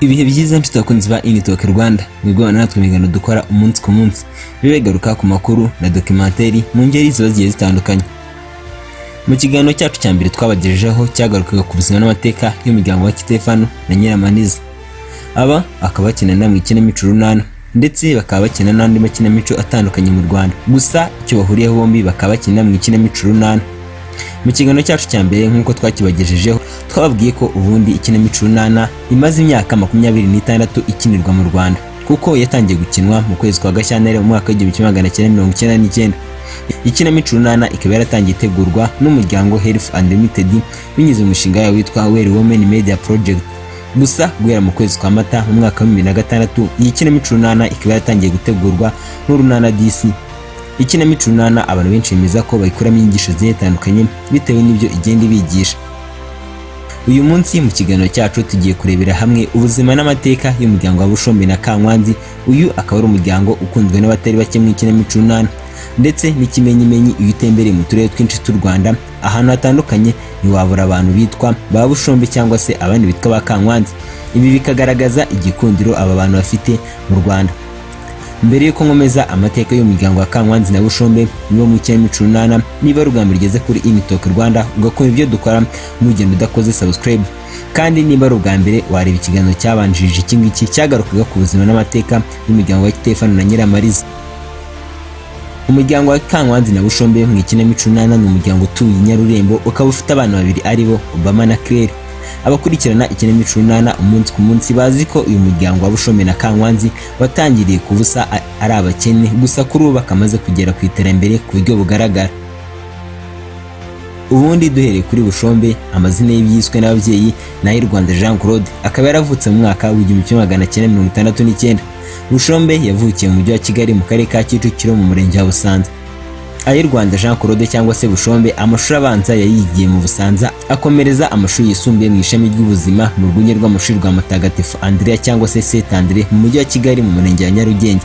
Ibihe byiza, nshuti bakunzi ba Initoke Rwanda, mwebwe natwe imigano dukora umunsi ku munsi biba bigaruka ku makuru na documentary mu ngeri ziba zigiye zitandukanye. Mu kiganiro cyacu cya mbere twabagejejeho cyagarukaga ku buzima n'amateka y'umuryango wa Kitefano na Nyiramaniza. Aba akaba bakina mu ikinamico Urunana, ndetse bakaba bakina n'andi makinamico atandukanye mu Rwanda. Gusa icyo bahuriyeho, bombi bakaba bakina mu ikinamico Urunana. Mu kiganiro cyacu cya mbere, nk'uko twakibagejejeho, twababwiye ko ubundi ikinamico Urunana imaze imyaka 26 ikinirwa mu Rwanda, kuko yatangiye gukinwa mu kwezi kwa Gashyantare mu mwaka w'1999. Ikinamico Urunana ikaba yaratangiye itegurwa n'umuryango Health Unlimited binyuze mu mushinga yawo witwa Well Women Media Project. Gusa guhera mu kwezi kwa Mata mu mwaka wa 2006, iyi kinamico Urunana ikaba yaratangiye gutegurwa n'Urunana DC. Ikinamico Urunana abantu benshi bemeza ko bayikuramo inyigisho zigiye zitandukanye bitewe n'ibyo igenda ibigisha. Uyu munsi mu kiganiro cyacu tugiye kurebera hamwe ubuzima n'amateka y'umuryango wa Bushombe na Kankwanzi. Uyu akaba ari umuryango ukunzwe n'abatari bake mu ikinamico Urunana, ndetse n'ikimenyimenyi, iyo utembereye mu turere twinshi tw'u Rwanda ahantu hatandukanye, ntiwabura abantu bitwa ba Bushombe cyangwa se abandi bitwa ba Kankwanzi. Ibi bikagaragaza igikundiro aba bantu bafite mu Rwanda. Mbere y'uko nkomeza amateka y'umuryango wa Kankwanzi na Bushombe niwo mu ikinamico Urunana, niba ari ubwa mbere ugeze kuri Initoke Rwanda ugakora ibyo dukora, ntugende udakoze subscribe. Kandi niba ari ubwa mbere, wareba ikiganiro cyabanjirije iki ngiki cyagarukaga ku buzima n'amateka y'umuryango wa Kitefano na Nyiramariza. Umuryango wa Kankwanzi na Bushombe mu ikinamico Urunana ni umuryango utuye i Nyarurembo, ukaba ufite abana babiri aribo Obama na Claire. Abakurikirana ikinamico Urunana umunsi ku munsi bazi ko uyu muryango wa Bushombe na Kankwanzi watangiriye ku busa, ari abakene, gusa kuri ubu bakamaze kugera ku iterambere ku buryo bugaragara. Ubundi duhereye kuri Bushombe, amazina ye yiswe n'ababyeyi ni Ayirwanda Jean Claude, akaba yaravutse mu mwaka w'1969. Bushombe yavukiye mu mujyi wa Kigali, mu karere ka Kicukiro, mu murenge wa Busanza. Ayirwanda Jean Claude cyangwa se Bushombe, amashuri abanza yayigiye mu Busanza, akomereza amashuri yisumbuye mu ishami ry'ubuzima mu rwunge rw'amashuri rwa Mutagatifu Andrea cyangwa se Saint Andre mu mujyi wa Kigali, mu murenge wa Nyarugenge.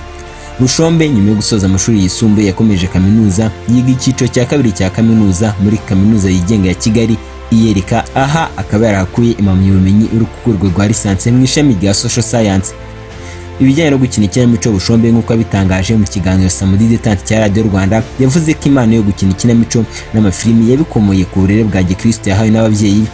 Bushombe nyuma yo gusoza amashuri yisumbuye yakomeje kaminuza, yiga icyiciro cya kabiri cya kaminuza muri Kaminuza yigenga ya Kigali, ULK. Aha akaba yarahakuye impamyabumenyi uri ku rwego rwa licence mu ishami rya Social Science. Ibijyanye no gukina ikinamico, Bushombe nk'uko yabitangaje mu kiganiro Samedi Détente cya Radiyo Rwanda, yavuze ko impano yo gukina ikinamico n'amafilimi yabikomoye ku burere bwa gikristo yahawe n'ababyeyi be,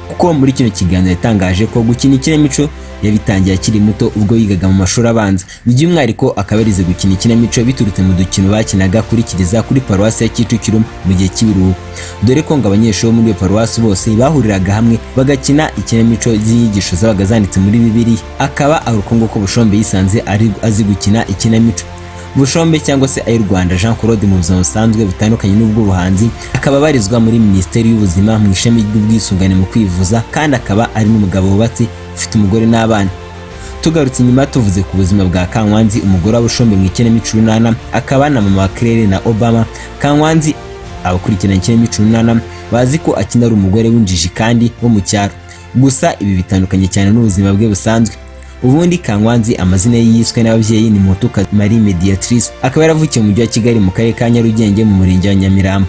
kuko muri kino kiganiro yatangaje ko gukina ikinamico yabitangiye akiri muto ubwo yigaga mu mashuri abanza. By'umwihariko akaba yarize gukina ikinamico biturutse mu dukino bakinaga kuri kiliziya kuri paruwasi ya Kicukiro mu gihe cy'ibiruhuko, dore ko ngo abanyeshuri bo muri iyo paruwasi bose bahuriraga hamwe bagakina ikinamico z'inyigisho zabaga zanditse muri Bibiliya. Akaba ari uko nguko Bushombe yisanze ari azi gukina ikinamico. Bushombe cyangwa se Ayirwanda Jean Claude, mu buzima busanzwe butandukanye n'ubw'ubuhanzi, akaba abarizwa muri Minisiteri y'Ubuzima mu ishami ry'ubwisungane mu kwivuza, kandi akaba ari n'umugabo wubatse ufite umugore n'abana. Tugarutse inyuma tuvuze ku buzima bwa Kankwanzi, umugore wa Bushombe mu ikinamico Urunana, akaba na mama wa Claire na Obama. Kankwanzi, abakurikirana ikinamico Urunana bazi ko akina ari umugore w'injiji kandi wo mu cyaro. Gusa ibi bitandukanye cyane n'ubuzima bwe busanzwe. Ubundi Kankwanzi, amazina ye yiswe n'ababyeyi ni Mutuka Marie Mediatrice, akaba yaravukiye mu mujyi wa Kigali, mu karere ka Nyarugenge, mu murenge wa Nyamirambo.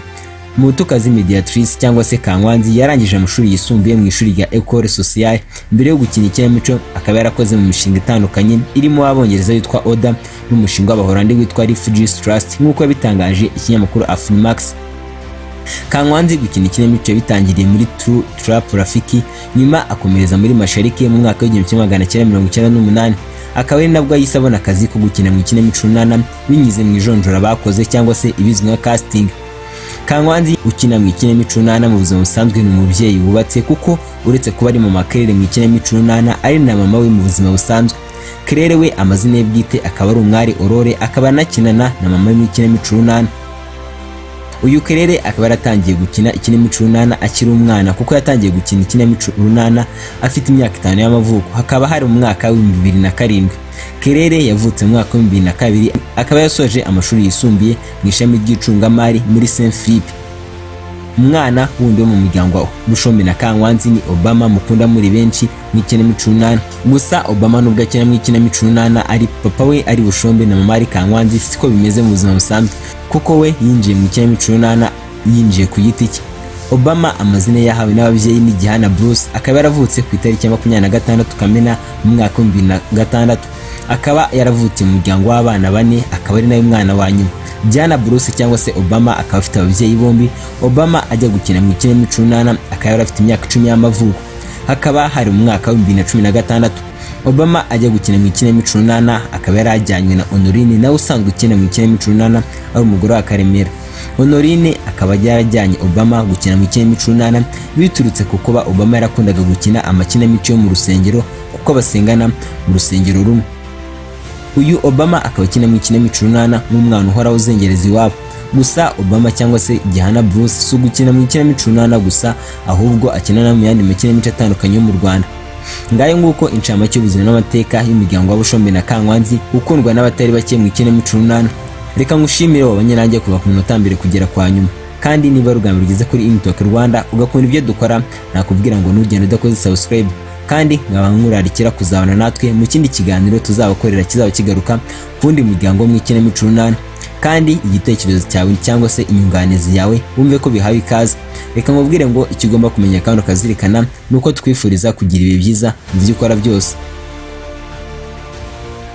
Mutukazi Mediatrice cyangwa se Kankwanzi yarangije amashuri yisumbuye mu ishuri rya Ecole Sociale. Mbere yo gukina ikinamico akaba yarakoze mu mishinga itandukanye irimo uw'Abongereza witwa Oda n'umushinga w'Abahorandi witwa Refugees Trust, nk'uko yabitangaje ikinyamakuru Afrimax. Kankwanzi gukina ikinamico yabitangiriye muri True Trap Rafiki, nyuma akomereza muri Mashariki mu mwaka w'1998, akaba ari nabwo yahise abona akazi ko gukina mu ikinamico Urunana binyuze mu ijonjora bakoze cyangwa se ibizwi nka casting. Kankwanzi ukina mu ikinamico Urunana, mu buzima busanzwe ni umubyeyi wubatse, kuko uretse kuba ari mama Claire mu ikinamico Urunana, ari na mama we mu buzima busanzwe. Claire we, amazina ye bwite akaba ari Umwari Aurore, akaba anakinana na mama we mu ikinamico Urunana. Uyu Claire akaba yaratangiye gukina ikinamico Urunana akiri umwana, kuko yatangiye gukina ikinamico Urunana afite imyaka 5 y'amavuko, hakaba hari mu mwaka w'2007. Claire yavutse mu mwaka w'2002, akaba yasoje amashuri yisumbuye mu ishami ry'icungamari muri Saint Philippe. Umwana wundi wo mu muryango wa Bushombe na Kankwanzi ni Obama mukunda muri benshi mu ikinamico Urunana. Gusa Obama nubwo akina mu ikinamico Urunana ari papa we ari Bushombe na mama ari Kankwanzi, siko bimeze mu buzima busanzwe, kuko we yinjiye mu ikinamico Urunana yinjiye ku giti cye. Obama amazina ye yahawe n'ababyeyi ni Gihana Bruce, akaba yaravutse ku itariki ya 26 Kamena mu mwaka wa 2006. Akaba yaravutse mu muryango w'abana bane, akaba ari nawe mwana wa nyuma. Gihana Bruce cyangwa se Obama akaba afite ababyeyi bombi. Obama ajya gukina mu ikinamico Urunana akaba yari afite imyaka 10 y'amavuko, hakaba hari mu mwaka wa 2016. Obama ajya gukina mu ikinamico Urunana akaba yari ajyanywe na Honorine, nawe usanzwe ukina mu ikinamico Urunana, ari umugore wa Karemera. Honorine akaba yarajyanye Obama gukina mu ikinamico Urunana biturutse ku kuba Obama yarakundaga gukina amakinamico yo mu rusengero, kuko basengana mu rusengero rumwe. Uyu Obama akaba akina mu ikinamico Urunana nk'umwana uhoraho uzengereza iwabo. Gusa Obama cyangwa se Gihana Bruce si ugukina mu ikinamico Urunana gusa, ahubwo akina no mu yandi makinamico atandukanye yo mu Rwanda. Ngayo nguko incamake y'ubuzima n'amateka y'umuryango wa Bushombe na Kankwanzi, ukundwa n'abatari bake mu ikinamico Urunana. Reka ngushimire wabanye nanjye kuva ku munota mbere kugera kwa nyuma. Kandi niba ari ubwa mbere ugeze kuri Imtalk Rwanda, ugakunda ibyo dukora, nakubwira ngo ntugende udakoze subscribe, kandi nkaba nkurarikira kuzabana natwe mu kindi kiganiro tuzabakorera kizaba kigaruka ku wundi muryango mu ikinamico Urunana. Kandi igitekerezo cyawe cyangwa se inyunganizi yawe, wumve ko bihawe ikaze. Reka nkubwire ngo icyo ugomba kumenya kandi ukazirikana ni uko twifuriza kugira ibihe byiza mu byo ukora byose.